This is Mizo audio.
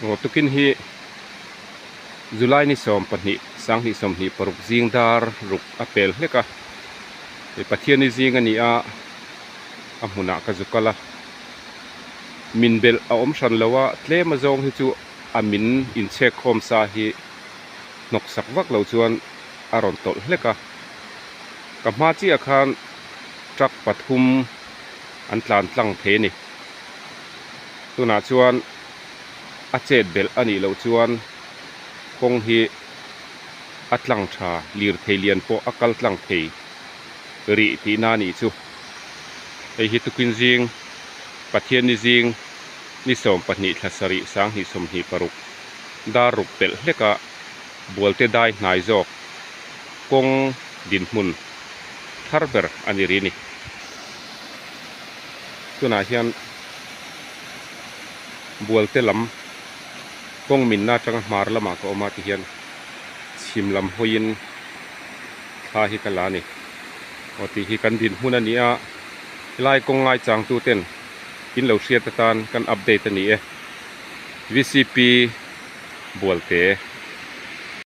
Aw tukin hi July ni 12 2026 zing dar ruk a pel hlek a, Pathianni zing a ni a, a hmunah ka zu kal a, min belh a awm hran lo a, tlem azawng hi chu a min inchhek khawm sa hi hnawk sak vak lo chuan a rawn tawlh hlek a, ka hma chiah khan truck pathum an tlan tlang thei a ni. Tunah chuan a chet belh a nih loh chuan kawng hi a tlang tha lirthei lian pawh a kal tlang thei rih tihna a nih chu. Hei hi tukin zing Pathianni zing ni 12 thla sarih 2026 dar ruk pelh hlek a Bualte dai hnai zawk kawng dinhmun thar ber a ni rih a ni. Tunah hian Bualte lam kawng minna atanga hmar lamah ka awm a tihian chhim lam hawiin thla hi ka la a ni. Aw tih hi kan dinhmun a ni a, helai kawng ngaichangtu ten in lo hriat atan kan update a ni e. Vcp Bualte.